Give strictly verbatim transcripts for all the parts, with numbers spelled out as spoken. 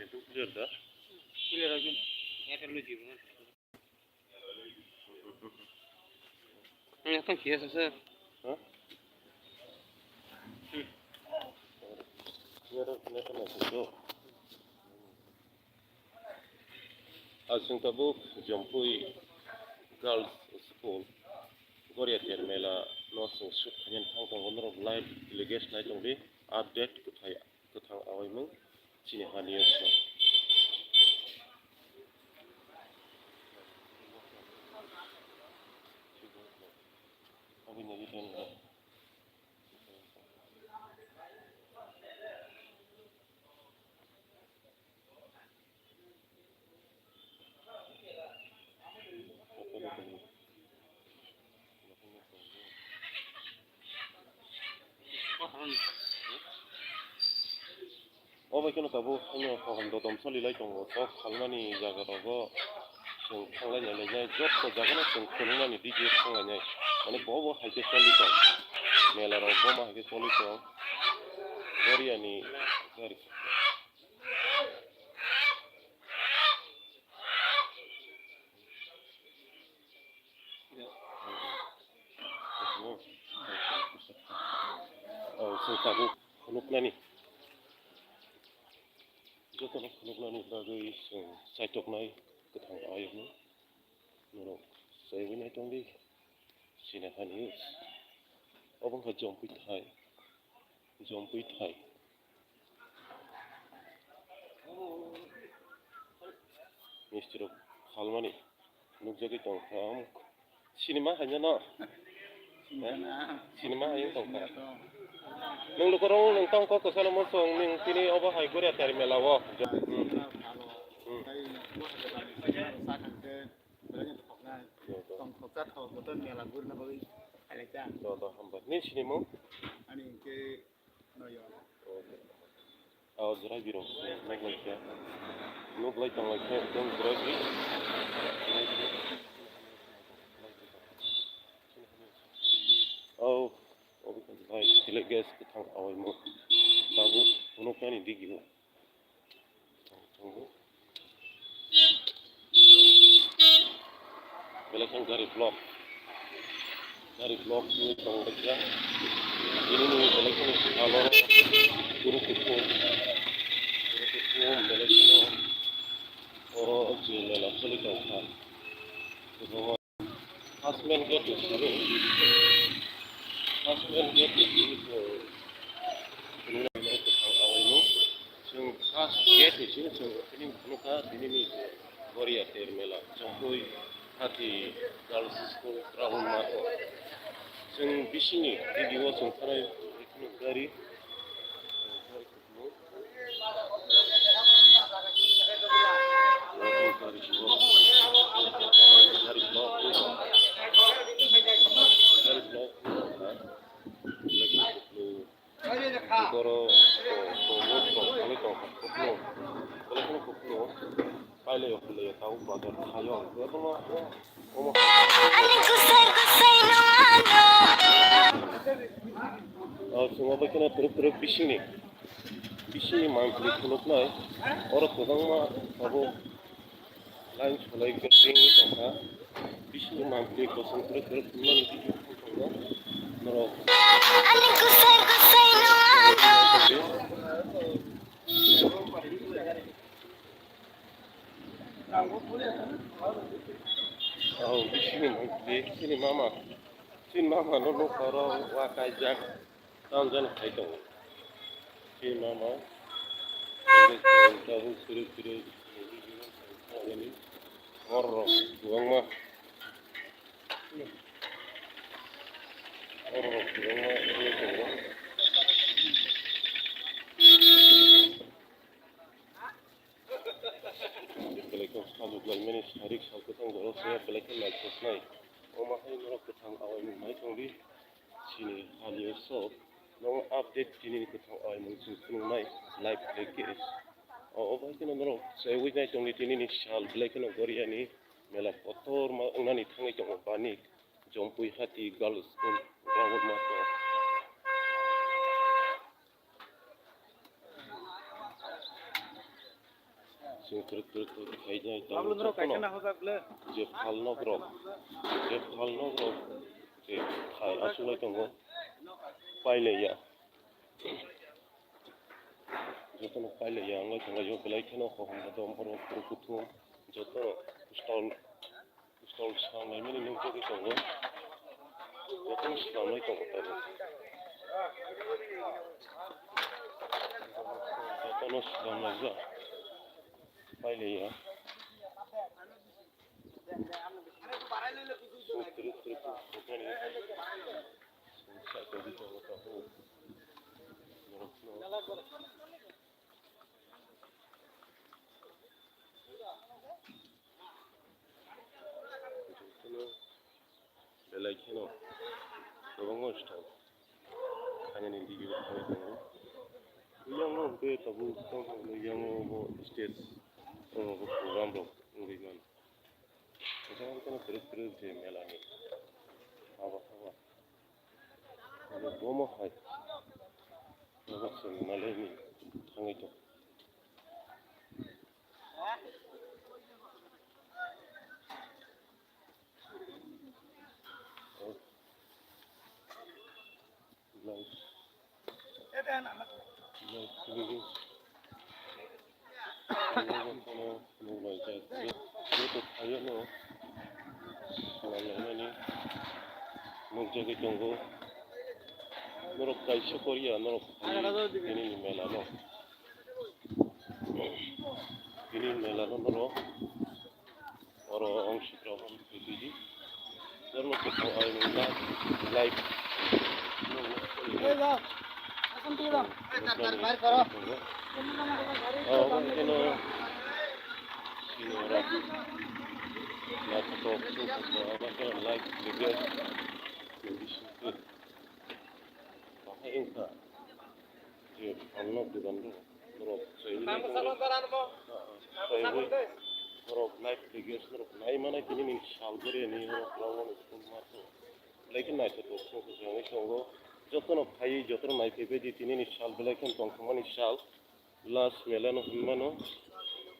Clear da? Clear agi. Airtel lo jibo na. Ang yaktang khe sa sir. Ha? Clear da, clear da, clear da. Aswng tabuk Jompui Girls School Goria Termela no chwng shoot khaina thang tongo, norok live telecast nai tongdi, update kwthai kwthang awaimung chini hani o. Obo kheno tabuk haino kaham dodom solilai tongo. Tok phalmani jagarogo chwng thanglai nai lainai, joto jagano chwng phunukmani D J thanglai nai. Mane bo bo hai khe choli tong. Mela rok bo ma hai khe choli tong. Korea ni gari. Oh, chwng tabuk phunuknani, jotono phunuknani bagwi chwng chaitoknai kwthang ayukno norok chaiwi naitongdi. Chini hani obo wngkha Jompui thai, Jompui thai. Misti rok phalmani nukjagwi tongkha. Sinima haino no? Sinima hai tongkha. Nwng lukurok nwng tong kok kwchalo mosong nwng tini obo hai Goria Termela o. Hmm. Hmm. Belai no tongthoknai. Tongthokjak thok boto mela gurina bagwi khailai ta. To, to, hambai. Nini sinimung? Ani hwnkhe Noyo. Oh, jwrai birok. Nuklai khe. Nuklai tonglai khe, ekdom jwrai bi. Oh, obo khe jwrai, belai gas kwthang awaimung. Tabuk phunuknani digi o. Belai khe gari block, gari block wngwi tong baikha. Bini belai kheno salo kuru kuthum, kuru kuthum belai kheno oro chini mela choli tongkha. First main gate ni simi, first main gate ni simi chwng, chwng first gate ni simi chwng opening phunukha tini ni Goria Termela Jompui Hati Girls School ground math o. Chwng bisingni video o chwng thanai gari. O chwng obo kheno twrwk twrwk bisingni, bisingni mangpili phunuknai, oro kwbangma tabuk line solai khe ringwi tongkha, bisingni mangpili kosong twrwk twrwk phunuknani video phunuknai norok. Oh, bisingni mangpili, chini mama, chini mama no nukha oro wa kaijak. Tamo jani khai tongo. Khe mama. Tabuk kwrwi kwrwi. Borok kwbangma. Borok kwbangma wngwi tongo. Belai khe sajwk laimani sarik sal kwthang borok se belai khe naithoknai. Omo hai norok kwthang awaimung nai tongdi. Chini hani o sok, nogo update tini ni kwthang awaimung chwng phunuknai live telecast. O, obo hai kheno norok chaiwi nai tongdi tini ni sal belai kheno Goria ni mela kotorma wngnani thangwi tongo Banik Jompui Hati Girls School ground math o. Chwng kwrwk kwrwk kwrwk khaijak tongo jotono. Je phalnokrok, je phalnokrok je khai achugwi tongo, pailaiya. Jotono pailaiya wngwi tonglaio, belai kheno hohom bodom borok kwrwk kuthum jotono stall. Stall swnamlaimani nukjagwi tongo. Jotono swnamlai tongo tabuk. Jotono swnamlaijak. Pailaiya. Kwrwk kwrwk kwrwk kwrwknani. Belai kheno kwbangma style khainani video khainai tongo. Yang o hwnkhe tabuk tongthokno yang o bo stage o bo program rok wngwi mano. Jang kono kwrwk kwrwk je mela ni haba haba. Ani bomo hai. Nokha chwng malai ni thangwi tong. Light. Light. Nukjagwi tongo. Norok kaisa Korea, norok phai tini ni mela no. Tini mela no norok. Oro ang sikra hon twi di. Norok khe thang ai nung live. Hey, da. Asam tu da. Oh, kino, kino, live talk show, apa kino live video. Bahai wngkha je phalno dugan rok, norok chaiwi nai tongo. Chaiwi norok live telecast norok nai mano, tini ni sal bwrwi ni norok kwbangma ni phone ma tongo. Belai khe naithotok khe wngwi tongo. Jotono phaiwi jotono naiphaibaidi tini ni sal belai kheno tongthokmani sal. Last mela no hinmano,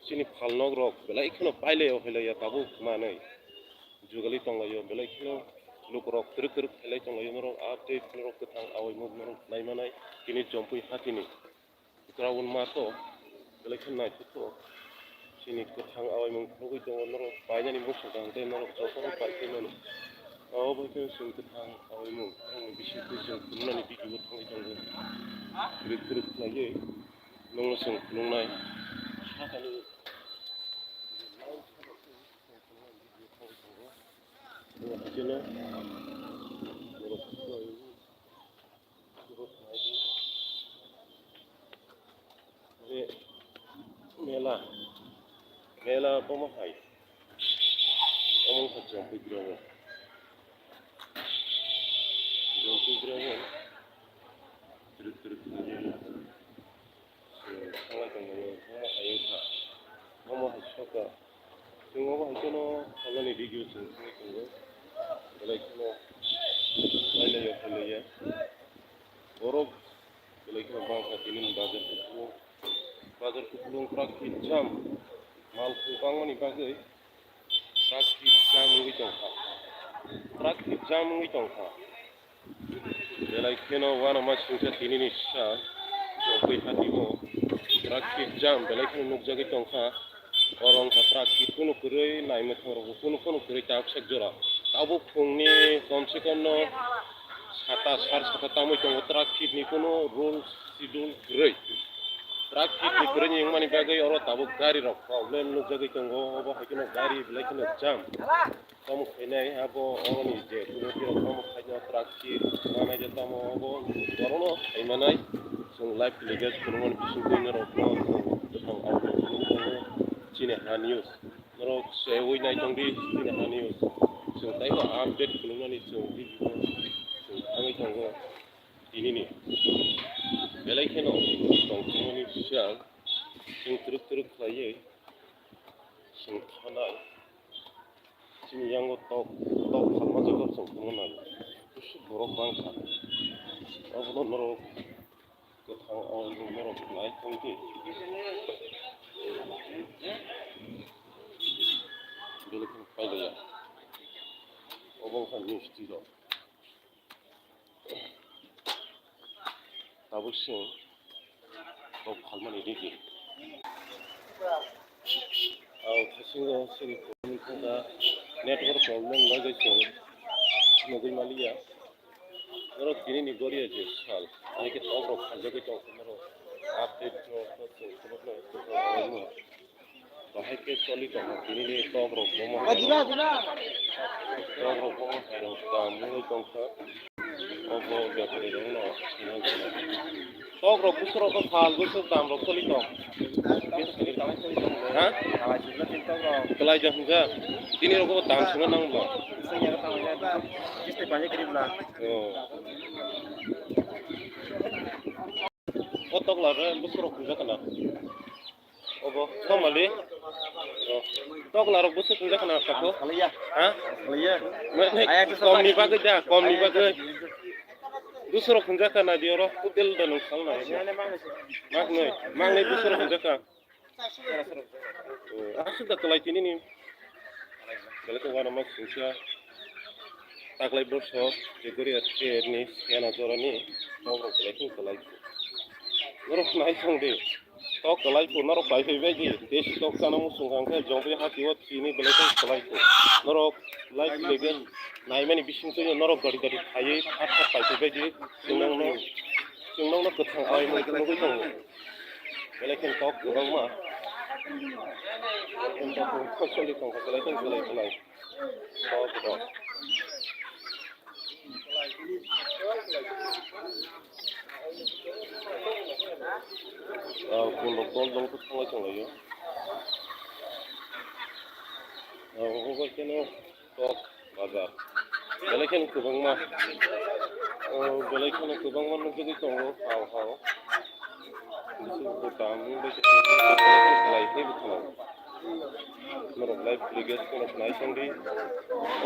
chini phalnok rok belai kheno pailai o phailaiya tabuk manwi jugali tonglaio, belai kheno lukurok kwrwk kwrwk khailai tonglaio, norok update norok kwthang awaimung norok naimanai tini Jompui hatini ground mato belai kheno naithotok. Chini kwthang awaimung phunugwi tongo, norok painani muchung kaham khe norok jotono pai khe mano. Abo bai khe chwng kwthang awaimung bisingtwi chwng phunuknani video thangwi tongo. Kwrwk kwrwk khlaiwi. Nungno chwng phunuknai sakani haikhe no borok je mela, mela bomo hai omo wngkha Jompui ground o. Jompui ground o twrwk twrwk khlaiwi. Thanglai tongmani omo hai wngkha, omo hai soka. Chwng obo hai kheno phalnani video chwng thangwi tongo. Belai kheno pailaiya, pailaiya. Borok belai kheno bangkha tini ni bazar kupulung. Bazar kupulung traffic jam. Malkhung bangmani bagwi traffic jam wngwi tongkha. Traffic jam wngwi tongkha. Belai kheno uanama singsa tinini sa Jompui hati o traffic jam belai kheno nukjagwi tongkha. Oro wngkha traffic kunu kwrwi, naimwthang rokbo kunu kunu kwrwi tabuk sak jora. Tabuk phungni komse komno sata, sar sata tamwi tongo, traffic ni kunu rule schedule kwrwi. Traffic ni kwrwi ni wngmani bagwi oro tabuk gari rok problem nukjagwi tongo, obo hai kheno gari belai kheno jam. Tamo khainai abo oroni je kunu khe tamo khaina traffic manai je tamo abo orono khaimanai. Chwng live telecast khulumani bisingtwi norokno bwsang audio khulumwi tongo chini ha news. Norok saiwi naitongdi chini ha news. Chwng taibo update khulumnani chwng video chwng thangwi tongo tinini. Belai kheno tongthokmani siyang chwng twrwk twrwk khlaiwi chwng thanai. Chini yango tok, tok phalma jaga chwng tongmani. Kusu borok bangkha. Abono norok kwthang o norok nai tongdi. Tabuk chwng kok phalmani rigi. Ang thasingo chini phone wngkha network problem bagwi chwng nugwi manliya. Norok tini ni goriya je sal, hai khe tok rok khaijagwi tongkha norok update no chwng phunuknai. Bahai khe choli tongo, tini ni tok rok bomo hai rok. Tok rok bomo hai rok dam wngwi tongkha. Obo bepari rok no sinai gana. Tok rok busuk rok sal busuk dam rok choli tong. Ha? Kalai jak hwnjak. Tini rok bo dam swngo nang bo. Oh. O tokla rok busuk rok hwnjak kana. Obo, tomali. Oh. Tokla rok busuk hwnjak kana kako. Kaliya. Ha? Kaliya. Kom ni bagwi da, kom ni bagwi. Busuk rok hwnjak kana di oro, hotel da nung salna. Mak noi, mak noi busuk rok hwnjak ka. Oh, aswk da kalai tini ni. Belai khe uanama singsa taklai borso je goriya ni sena jorani tok rok belai khe kalai. Norok nai thang di. Tok kalai phu norok pai phai bai di. Desi tok chana muchung kha khe jongbi hati o tini belai khe kalai phu. Norok like lege naimani bising twi norok gari gari khaiwi thak thak pai phai bai di. Chwng nokno, chwng nokno kwthang awi nugwi tongo. Belai khe tok kwbangma. Belai khe tok kwbangma choli tongkha, belai khe belai belai. Tok kwbang. Ah, kun rok dol dol khe thanglai tonglaio. Ah, obo khe no. Tok bazar. Belai kheno kwbangma. O, belai kheno kwbangma nukjagwi tongo. Hao, hao. Bwswk bwtam wngwi khe belai kheno kwlai khe bwthano. Norok live telecast kheno nai tongdi.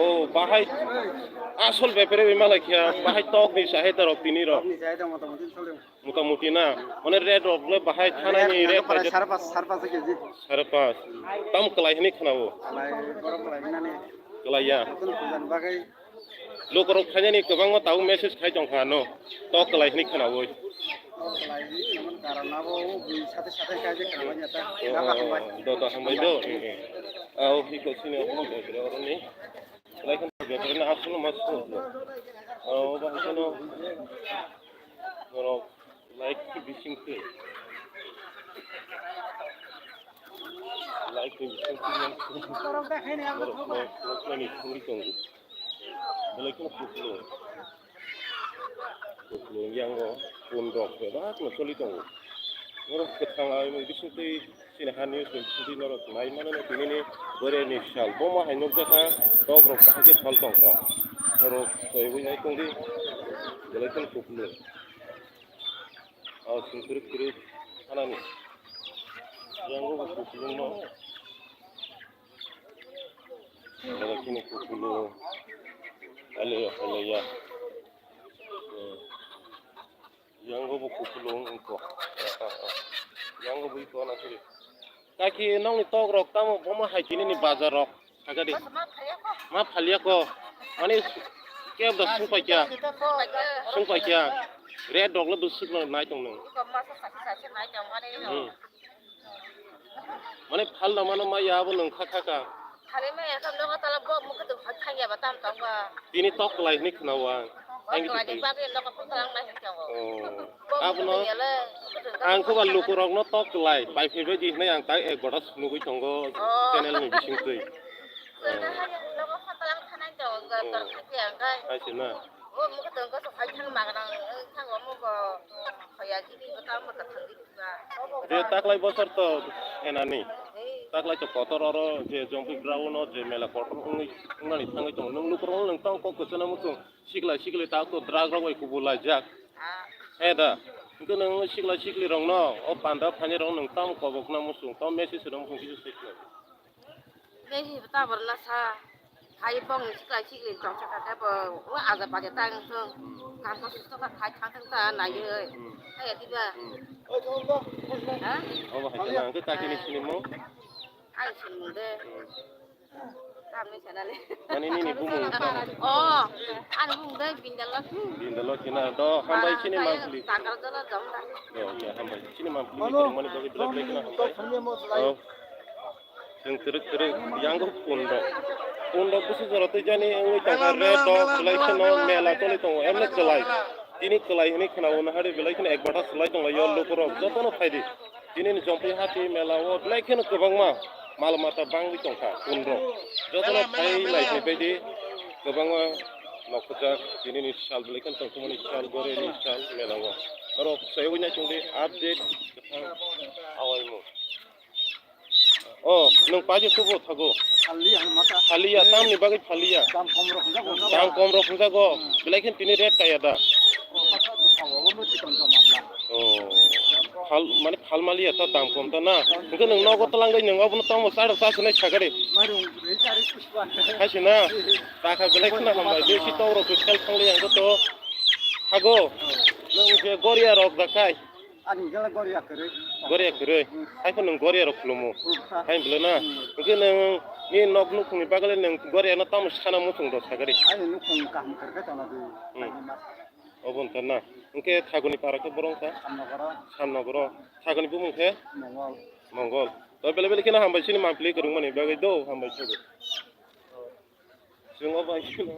O, bahai asol bepare bai malai khe, bahai tok ni sahai da rok tini rok. Ni jai da mota moti chole. Motamuti na, mane rate rok le bahai thanani rate bai sare pas, sare pas keji. Sare pas. Tam kwlai hwnwi khwnao. Kwlai, borok kwlai hwnani. Kwlai ya. Nokung pujan bagwi. Lukurok khainani kwbangma tabuk message khai tongkha no. Tok kwlai hwnwi khwnaui. Tok kwlai hwnwi khwnamani karon abo bui sate sate kaijak kwlai ya ta. Oh, do, do, hambai do. Au, hiko sini, au, hiko sini, oroni. Lai kheno bepari no aswkno ma swngo. O, bahai kheno norok like bising twi. Like ni bising twi man swngo. Norok no, norok no, norok no ni thangwi tongo. Belai kheno kupulung. Kupulung yango kun rok bebak no choli tongo. Norok kwthang ai mung bising twi chini hani bising twi norok nai mano no tini ni bwrwi ni sal bomo hai nukjakha tok rok bahai khe phal tongkha. Norok twiwi nai tongdi belai kheno kupulung. O sing kwrwk kwrwk hanani yango bo kupulung no. Belai kheno kupulung. Hale, hale ya. Hmm. Yango bo kupulung wngkha. Yango bo iko na siri. Kaki nokni tok rok tamo bomo hai tini ni bazar rok. Sagadi. Ma phalia ko. Ani kebo da sung paikya. Sung paikya. Red rok le bwswk no nai tong nung. Hmm. Mane phalna mano ma ya abo nwng kha kha ka. Khali ma ya kha nogo tala bo mukhe tong kha thang ya ba tam tong ba. Tini tok kwlai hwnwi khwna o ang. Tok kwlai ni bagwi nogo phung tala nai hwnwi tongo. Oh. Abono ang khe ba lukurokno tok kwlai pai phai bai di hwnwi ang tak ek gota nugwi tongo channel ni bisingtwi. Nogo phung tala thanai tongo, tor kha khe ang kai. Hai se na. O mukhe tong kosok hai thang magana, thang omo bo khoya gini bo tamo ta thang di ba. Je taklai bosor to enani. Taklai to kotor oro je jompi ground o je mela kotor wngwi, wngnani thangwi tongo. Nwng lukurok nwng tang kok kwchana muchung sikla sikli tak to drug rok bai kubulaijak. He da. Hwnkhe nwng sikla sikli rokno o panda phaini rok nwng tamo kobokna muchung, tamo message rok muchung kisa sikla. Lehi tabor na sa. Hai bong ni sikla sikli tong sa kha bo. Wa aja baja ta ang thung. Kam ko susto ka khai thang thang ta na ye. Hai ati ba. Ha? Obo hai na ke kaki ni sini mo. Ai sini de. Mani nini bumung tamo? Oh, ano bumung dai Bindalo. Bindalo kina do hambai chini mangpili. Takal jala jam dai. Do, okay, hambai chini mangpili. Mano, mani bagi belai belai kina hambai. Oh. Chwng twrwk twrwk yango pundok. Pundok busu jora twi jani wngwi tongkha re do belai kheno mela tongwi tongo emne kwlai. Tini kwlai hwnwi khwnao nahari belai kheno ek bata swlai tonglaio lukurok jotono phaidi. Tini ni Jompui hati mela o belai kheno kwbangma mal mata bangwi tongkha pundok. Jotono phai naiphai baidi kwbangma nokojak tini ni sal belai kheno tongthokmani sal gore ni sal mela o. Oro swngwi nai tongdi update kwthang awaimung. Oh, nwng paje tubo thago. Phaliya hwn mata. Phaliya, tamni bagwi phaliya? Dam kom rok hwnjago. Dam kom rok hwnjago. Belai khe tini rate kaya da? Oh, phal, mane phal maliya ta dam kom ta na? Hwnkhe nwng nogo twlangwi nwng obono tamo charo cha swnai sagari? Mairung rei chari kuswa. Khaisina? Takha belai khna hambai. Besi tong rok sel thangli ang to. Thago. Nwng je goria rok da khai. Ani gala goria kwrwi. Goria kwrwi. Hmm. Hai phano nwng goria rok khulumo. Khulukha. Hai bwle na. Hmm. Hwnkhe nwng ni nok nukhungni bagwi nwng goria no tamo sana muchung do sagari. Ani nukhung kaham kwrwi tongna di. Hmm. Obo wngkha na. Hwnkhe thaguni para khe borok wngkha? Samnogoro. Samnogoro. Thaguni bumung khe? Mongol. Mongol. To bele bele kheno hambai sini mampli kwrwngmani bagwi do hambai thogo. Chwng o bai kheno.